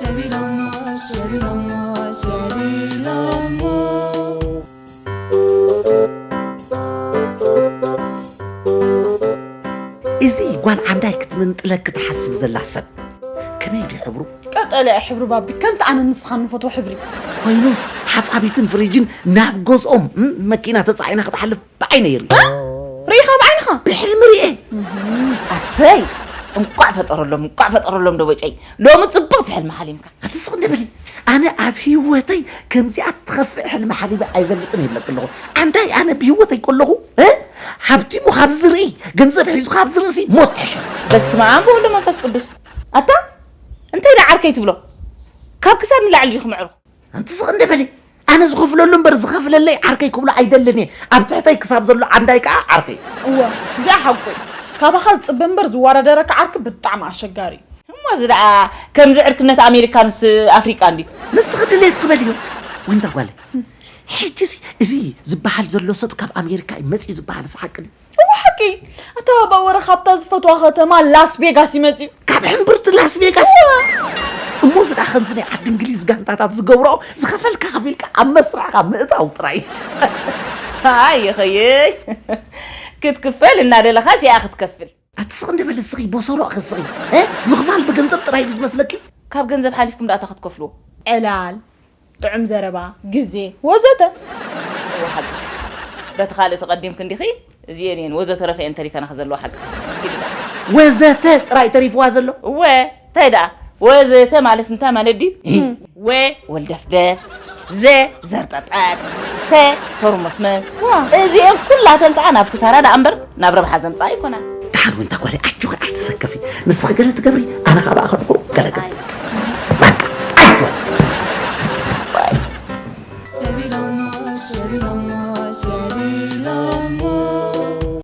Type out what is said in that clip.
ሰቢሎሞ፣ ሰቢሎሞ፣ ሰቢሎሞ። እዚ ጓል ዓንዳይ ክትምንጥለኪ ትሓስብ ዘላ ሰብ ከመይ ድዩ ሕብሩ? ቀጠልያ ሕብሪ ባቢ፣ ከምቲ ኣነ ንስኻ ንፈትዎ ሕብሪ። ኮይኑስ ሓጻቢትን ፍሪጅን ናብ ገዝኦም፣ እም፣ መኪና ተጻዒና ክትሓልፍ ብዓይነ ይርኢ። ርኢኻ ብዓይንኻ? ብሕልሚ ርኤ። ኣሰይ፣ እንቋዕ ፈጠረሎም፣ እንቋዕ ፈጠረሎም ደቦጨይ። ሎሚ ጽብቕቲ ሕልሚ ሓሊምካ። ኣቲ ስቕ እንደ በሊ፣ ኣነ ኣብ ህይወተይ ከምዚኣ ትኸፍእ ሕልሚ ሓሊበ ኣይፈልጥን ይብለኪ ኣለኹ። ኣንታይ ኣነ ብህይወተይ ከለኹ፣ እ? ሃብቲሙ ካብ ዝርኢ፣ ገንዘብ ሒዙ ካብ ዝርእሲ ሞት ትሕሸ። በስመ ኣብ ወወልድ ወመንፈስ ቅዱስ። ኣታ፣ እንታይ ደኣ ዓርከይ ትብሎ? ካብ ክሳድ ንላዕሊ ዲኹ ምዕሩግ? ኣንቲ ስቕ እንደ በሊ፣ ኣነ ዝኸፍለሉ እምበር ዝኸፍለለይ ዓርከይ ክብሎ ኣይደልን እየ። ኣብ ትሕተይ ክሳብ ዘሎ ዓንዳይ ከኣ ዓርከይ። እወ፣ እዚኣ ሓቁ እዩ። ካባኻ ዝጽበ እምበር ዝወዳደረካ ዓርኪ ብጣዕሚ ኣሸጋሪ እዩ። እሞ እዚ ደኣ ከምዚ ዕርክነት ኣሜሪካንስ ኣፍሪቃ እንድዩ? ንስኺ ድሌት ክበል እዩ። ወይንታ ጓለ፣ ሕጂሲ እዚ ዝበሃል ዘሎ ሰብ ካብ ኣሜሪካ እዩ መጺኡ ዝበሃል እዚ ሓቂ ድዩ? እወ፣ ሓቂ። ኣታ ባባ ወረ ካብታ ዝፈትዋ ከተማ ላስ ቬጋስ ይመጽእ እዩ። ካብ ሕምብርቲ ላስ ቬጋስ? እሞ እዚ ደኣ ከምዚ ናይ ዓዲ እንግሊዝ ጋንታታት ዝገብርኦ ዝኸፈልካ ከፊልካ ኣብ መስርሕካ ምእታው ጥራይ። ኣይ ይኸይይ። ክትክፈል እናደለኻስ እያ ክትከፍል። ኣቲ ስቕ እንደ በሊ ስኺ ቦሰሮ ኣኸ ስኺ። እ? ምኽፋል ብገንዘብ ጥራይ ድዩ ዝመስለኪ? ካብ ገንዘብ ሓሊፍኩም ደኣ እንታይ ክትከፍልዎ? ዕላል፣ ጥዑም ዘረባ፣ ግዜ፣ ወዘተ። እወ ሓቅኺ። በቲ ካልእ ተቐዲምኪ እንዲኺ፣ እዚኤን እየን ወዘተረፈ እየን ተሪፈናኺ ዘለዋ ሓቅኺ። ኪዲ ደኣ። ወዘተ ጥራይ ተሪፍዋ ዘሎ? እወ፣ እንታይ ደኣ? ወዘተ ማለት እንታይ ማለት ድዩ? እ። ወ ወልደፍደፍ፣ ዘ ዘርጠጠጥ፣ ተ ተርመስመስ። ዋ። እዚኤን ኩላተን ከኣ ናብ ክሳራ ደኣ እምበር ናብ ረብሓ ዘምጽኣ ኣይኮናን። ደሓን እውን እታ ጓለይ ኣጆኺ ኣይትሰከፊ። ንስኺ ገለ ትገብሪ፣ ኣነ ካብ ኣኸድኹ ገለ ገብር። በቃ ኣጆ። ሰቢሎሞ፣ ሰቢሎሞ፣